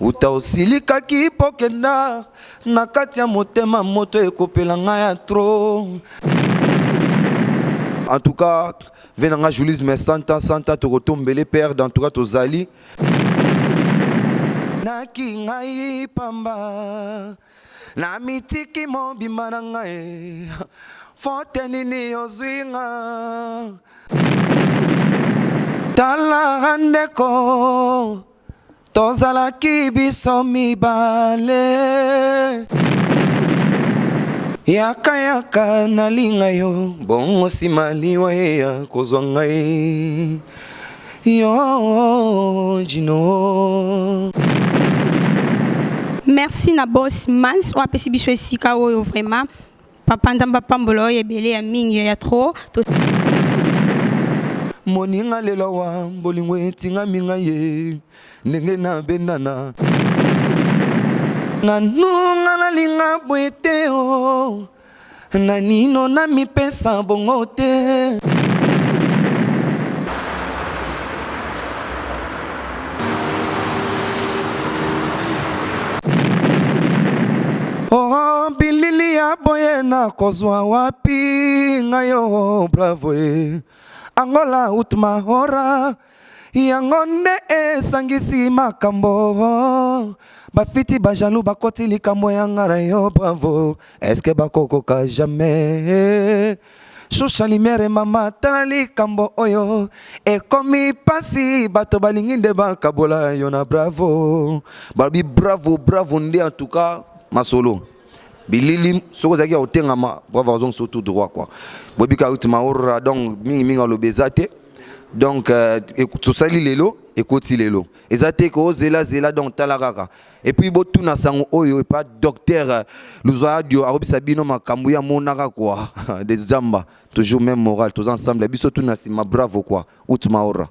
Uta osilikaki mpo kenda na kati ya motema moto ekopela ngai ya trop. En tout cas, ve na nga Julius mais 100 ans 100 ans tokotombele perdre en tout cas tozali. Naki ngai pamba na mitiki mobimba na ngai faute nini ozwi nga tala ndeko Tozalaki biso mibale. Yaka yaka nalinga yo bongo sima liwa eya kozwa ngai yo Djino. Merci na boss Mans oyo apesi biso esika oyo vraiment papa nzambe apambola oyo ebele ya mingi ya trop. Moninga lelo awa bolingo etingami ngai ye ndenge nabendana nanu nga nalinga boye te o na nino namipesa bongo te. Oh, bilili ya boye nakozwa wapi ngai oh, bravo e Angola utmahora yango nde esangisi makambo bafiti bajalou bakoti likambo ya nga na yo bravo eske bakokoka jamais Shusha lumière mama tala likambo oyo ekomi pasi bato balingi nde bakabola yo na bravo balobi bravo bravo nde en tout cas masolo bilili soki ozalaki ya kotengama bravo azongisa tout droit quoi boyebi kaka uti maora donc mingi mingi alobi eza te donc euh, tosali lelo ekoti lelo eza te kozela zela donc tala kaka et puis botuna sango oyo epa docteur euh, Luzadio akobisa bino makambo ya monaka quoi des zamba toujours même moral toza ensemble biso tuna nsima bravo quoi out maora.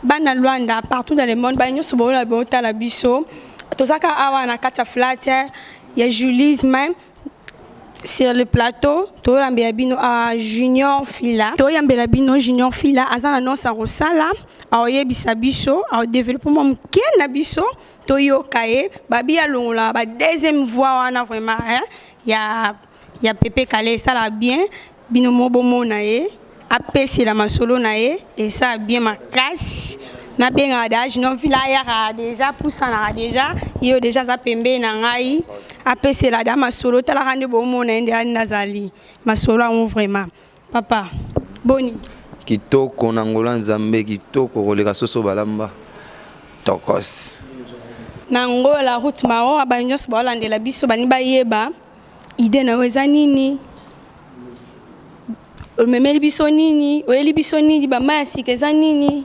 Bana Luanda partout dans le monde bana nyonso boyola botala biso tozaka awa na kati ya flat ya Julisme sur le plateau toyambela bino uh, Junior Fila toyambela bino Junior Fila aza na nonse akosala aoyebisa biso aodeveloppe mwa moke na biso toyoka ye babi alongola ba deuxième voix wana vraiment hein, ya, ya Pepe Kale esala bien Bino moko bomona ye apesela masolo na ye esala bien makasi nabengaka deja junior vila ayaka deja apusanaka deja ye oyo deja aza pembeni na ngai apesela da masolo talaka nde bomona ye nde nde azali masolo yango vraiment papa boni kitoko na ngola nzambe kitoko koleka soso balamba tokos na ngola route maro bayo nyonso baolandela biso balingi bayeba Idee na yo eza nini? Omemeli biso nini? Oyeli biso nini? Ba mayi ya sika eza nini?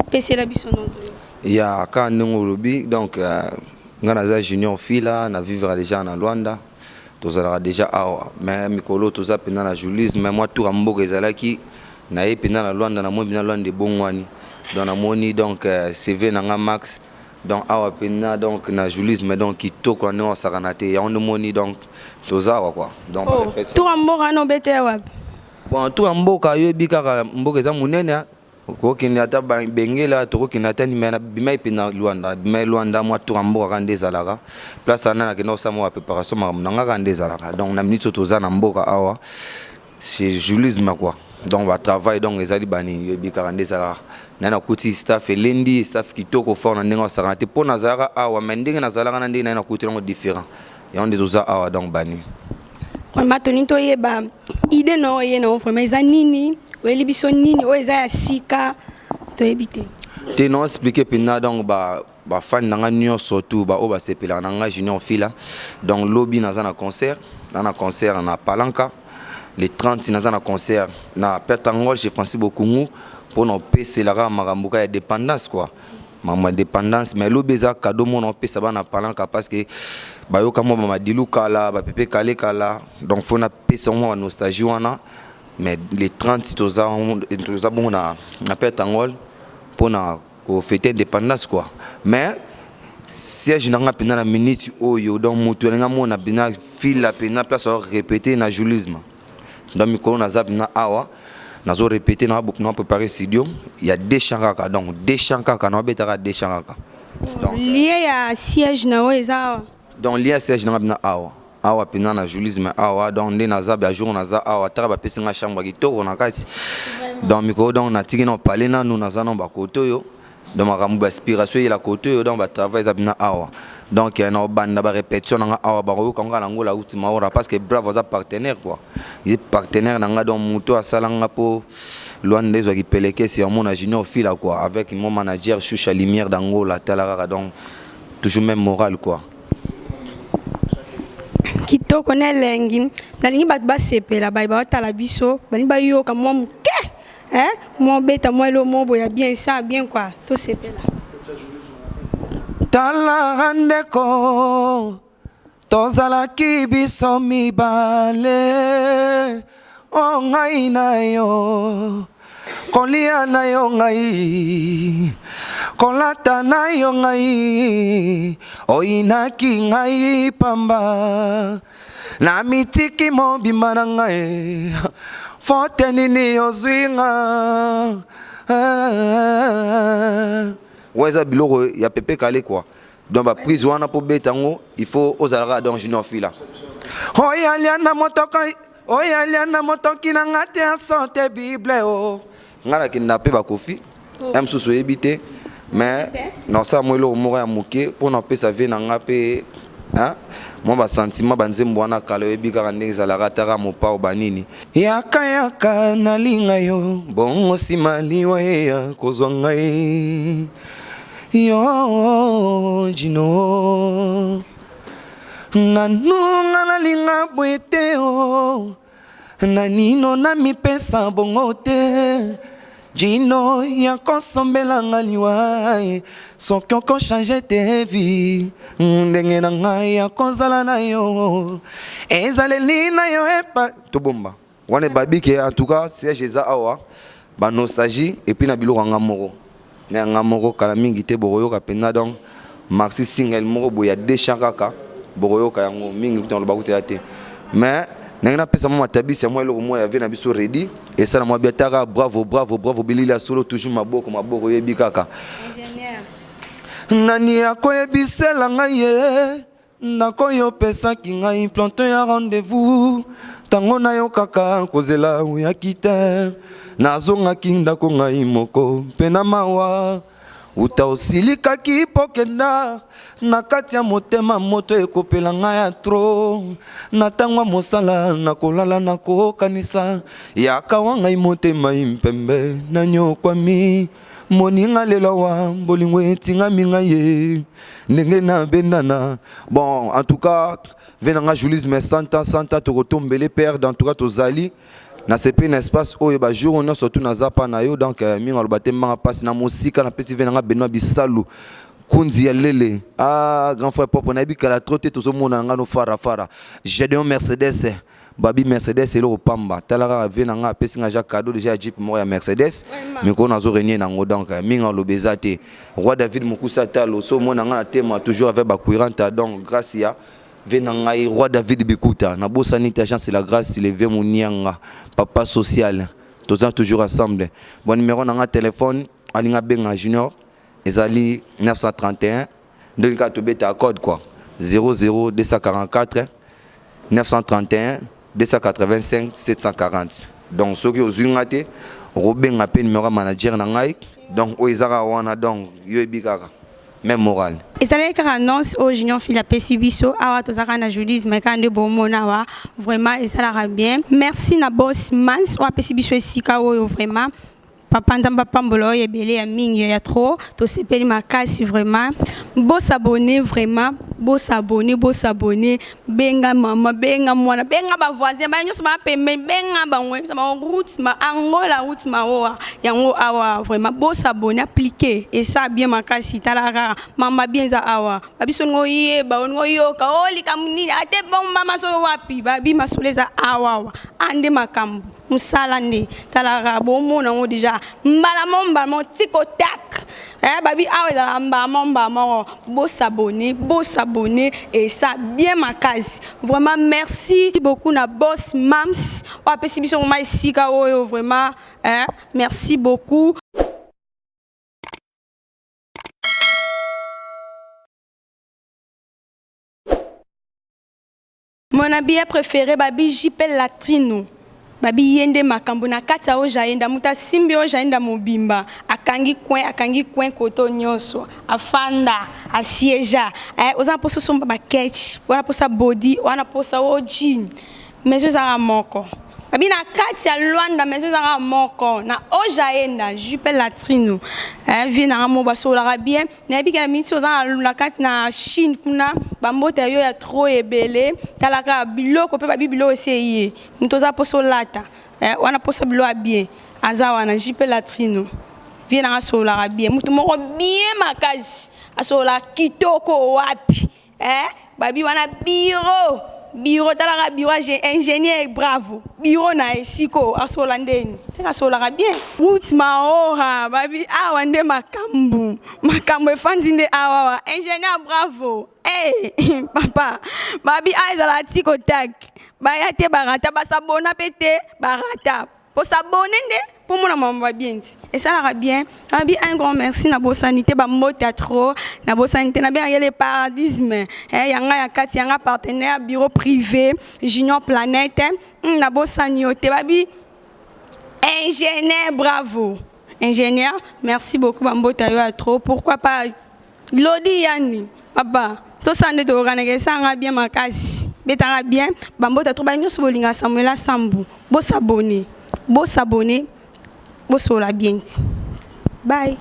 Pesela biso noto. Ya kaka ndenge olobi donc euh, nga naza junior fila na vivre déjà na Luanda tozalaka déjà awa mais mikolo toza mpenza na julisme mais mwa tour ya mboka ezalaki na ye mpenza na Luanda namoni mpenza Luanda ebongwani donc namoni donc euh, CV na nga max Donc awa pena donc na julisme donc kitoko na ndenge osakana te yango nde omoni donc toza awa quoi donc oh, tour ya mboka wana obete ya wapi? Bon tour ya mboka yoyebi kaka mboka eza monene okokende ata bengela tokokende ata nima na bimai mpe na Luanda bimai Luanda mwa tour ya mboka kaka nde ezalaka place wana nakenda kosala mwa préparation makambo na nga kaka nde ezalaka donc na minute oyo toza na mboka awa C'est julisme quoi. Donc ba travail donc ezali bani yoyebi kaka nde ezalaka. Na nakuti staff elendi staff kitoko fort na ndenge osakana te mpo nazalaka awa mais ndenge nazalaka na ndenge naye nakuti yango différent. Yango nde toza awa donc bani. Vraiment tolingi toyeba idée na oye na vraiment eza nini oyeli biso nini oyo eza ya sika toyebi te. Te na expliquer mpenza donc ba Ba fan na nga nioso tout ba oyo ba sepelaka na nga Junior Fila donc lobi naza na concert na na concert na Palanca le 30 naza na concert na Pertangol chez Francis Bokungu pona opesela kaka makambo ka ya dependance quoi makambo ya dependance mais lobi eza cadeau mona opesa bana Palanca parce que bayoka mwa ba Madilu kala ba Pepe Kale kala donc faut na pesa mwa ba nostalgie wana mais le 30 toza toza bongo na na Pertangol pona Ko fete independance quoi mais siège na nga mpenza na minute oyo donc moto alingi amona mpenza fila mpenza place ao répéter na julisme donc mikolo naza mpenza awa. Nazo répéter, na na préparer studio, il y a deux chants kaka, donc deux chants kaka, na betaka deux chants kaka. Donc lieu ya siège na oyo eza awa. Donc lieu ya siège na nga bina awa. Awa mpenza na julisme awa, donc nde naza ba jour naza awa, taka bapesi nga chambre ya kitoko na kati. Donc mikolo, donc natiki na pale nanu, naza na bakote oyo, donc makambo bainspiration eyela kote oyo, donc batravail eza bina awa. Donc na obanda barépétition na nga awa, bakoyoka nga nango la uti maora, parce que Bravo aza partenaire quoi, ye partenaire na nga. Donc moto asala nga mpo Lwanda ezwaki pelekesi ya mona Junior Fila quoi, avec mon manager Shusha Lumière d'Angola. Tala kaka, donc toujours même moral quoi. Kitoko na elengi. Nalingi bato basepela, baye baotala biso balingi bayoka mwa moke, mwa obeta mwa elo mo boya bien, esa bien quoi, tosepela. Tala ndeko, tozalaki biso mibale, o ngai na yo, kolia na yo ngai, kolata na yo ngai, oyinaki ngai pamba, na mitiki mobimba na ngai, faute nini ozwi nga? Wana eza biloko ya Pepe Kale quoi. Donc baprise wana, mpo beta yango, il faut ozalaka donc Junior Fila oyo alia na motoka, oyo alia na motoki na nga te, asote Bible o nga nakenda mpe bakofi ya mosusu oyebi te, mais nasala mwa eloko moko ya moke mpo na opesa vie na nga mpe mwa basentiment. Banzembo wana kala, oyebi kaka ndenge ezalaka, taka mopao banini, yaka yaka nalinga yo bongo, nsima liwa eya kozwa ngai yo. Jino nanu nga nalinga boye te, o nanino namipesa bongo te. Jino ya kosombelanga liwa, soki okochange te vie, ndenge na ngai ya kozala na yo, ezaleli na yo epa tobomba wana ebabike. En tout cas, siège eza awa, banostalgie et puis na biloko yanga moko na yanga moko, kala mingi te bokoyoka mpenza. Donc maxi single moko boye ya deux chants kaka, bokoyoka yango mingi kuta loba kuta ya te, mais ndenge napesa mwa matabisi ya mwa eloko moko ya vie na biso redi, esala mwa biataka. Bravo, bravo, bravo, bilili ya solo, toujours maboko maboko, oyebi kaka. Nani akoyebisela ngai ye ndako oyo opesaki ngai planto ya rendez-vous? Ntango nayokaka kozela, oyaki te, nazongaki ndako ngai moko mpe na mawa. Uta osilikaki mpo kenda na kati ya motema, moto ekopela ngai ya trop. Na ntango ya mosala, nakolala nakokanisa yaka wa ngai, motema impembe nanyokwami. Moninga, lelo awa bolingo etingami ngai ye ndenge nabendana. Bon, en tout cas, ve na nga julisme 100 ans, 100 ans, tokotombele perdre. En tout cas, tozali na sepe na espace oyo, bajour nyonso tu naza pa na yo. Donc mingi aloba te, mbanga mpasi na mosika. Napesi ve na nga Benoit Bisalu Kunzi ya lele, ah, grand frère propre, nayebi kala trop te, tozomona na nga no farafara. Gédéon Mercedes, babi Mercedes eloko pamba, tala kaka, ve na nga apesi nga ja cadeau déjà ya jeep moko ya Mercedes, mikolo nazo renier nango. Donc mingi aloba eza te. Roi David Mokusa Talo, so omona nga na tema toujours avec bacuiranta. Donc grâce ya ve na ngai Roi David Bikuta, nabosani te agence la grâce, le vieux Monianga, papa social, toza toujours ensemble. Bon, numéro na nga téléphone, alinga benga Junior, ezali 931, ndenge kaka tobeta code quoi, 00 244 931 285 740. Donc soki ozwi nga te, okobenga mpe numéro ya manager na ngai. Donc oyo eza kaka wana, donc yo yebi kaka même moral. Ezalaki kaka annonce oyo Junior Fil apesi biso awa. Toza kaka na julisme kaka nde bomona awa, vraiment esalaka bien. Merci na boss Mans oyo apesi biso esika oyo. Vraiment, papa, Nzambe apambola oyo ebele ya mingi ya trop. Tosepeli makasi vraiment. Bosabone vraiment, bosabone, bosabone. Benga mama, benga mwana, benga bavoisin, bana nyonso baa pembeni, benga bango, yebisa bango route ma Angola, route maoa yango awa. Vraiment bosabone, appliqué esa bien makasi. Tala kaka mamba bien eza awa, babiso olingo oyeba, olingo oyoka o likambo nini, ate bomba masolo wapi, babi masolo eza awa awa ande makambo mosala nde. Tala kaka, bomona yango déjà mbala mo mbala mo tiko tak. Eh, babi awa ezalaka mbama mbama moko. Bosabone, bosabone esa bien makasi. Vraiment merci beaucoup na boss Mams oyo apesi biso vraiment esika oyo vraiment eh, merci beaucoup. Mon habillé préféré babi JP Latrino babi ye nde makambo na kati ya ojaenda moto asimbi ojaenda mobimba akangi coin, akangi coin koto nyonso afanda asieja eh, oza na mposa osomba baketch wana mposa body wana mposa o jean maison ezalaka moko babi na kati ya Luanda maison ezalaka moko na ojaenda JP Latrino eh, vie nanga mo basololaka bien. Nayebi ke na miniti oza na kati na Chine kuna bambote yo ya trop ebele talaka biloko pe babi biloko esi eye moto oza posa olata eh, wana posa biloko ya bien aza wana JP Latrino vie nanga asololaka bien moto moko bien makasi asololaka kitoko wapi Eh, babi wana bureau bureau talaka bureau ya ingénieur bravo bureau na ye siko asola ndeni seka asolaka bien route maora babi awa nde makambo makambo efandi nde awa awa ingénieur bravo hey, eh, papa babi awa ezalaka tiko tak baya te barata basabona mpe te barata Ko s'abonner nde po mona makambo ya bien ti esalaka bien abi un grand merci na bosani te ba mbote ya trop na bosani te na bengaki le paradisme eh, ya nga ya kati ya nga partenaire bureau privé junior planète na bosani yo te babi ingénieur bravo ingénieur merci beaucoup ba mbote yo ya trop pourquoi pas Glody yani papa tosala nde tokokanaka esanga bien makasi betanga bien bambota to baye nyonso bolinga Samuela Sambu bosabone bosabone bosolola bien ti bye.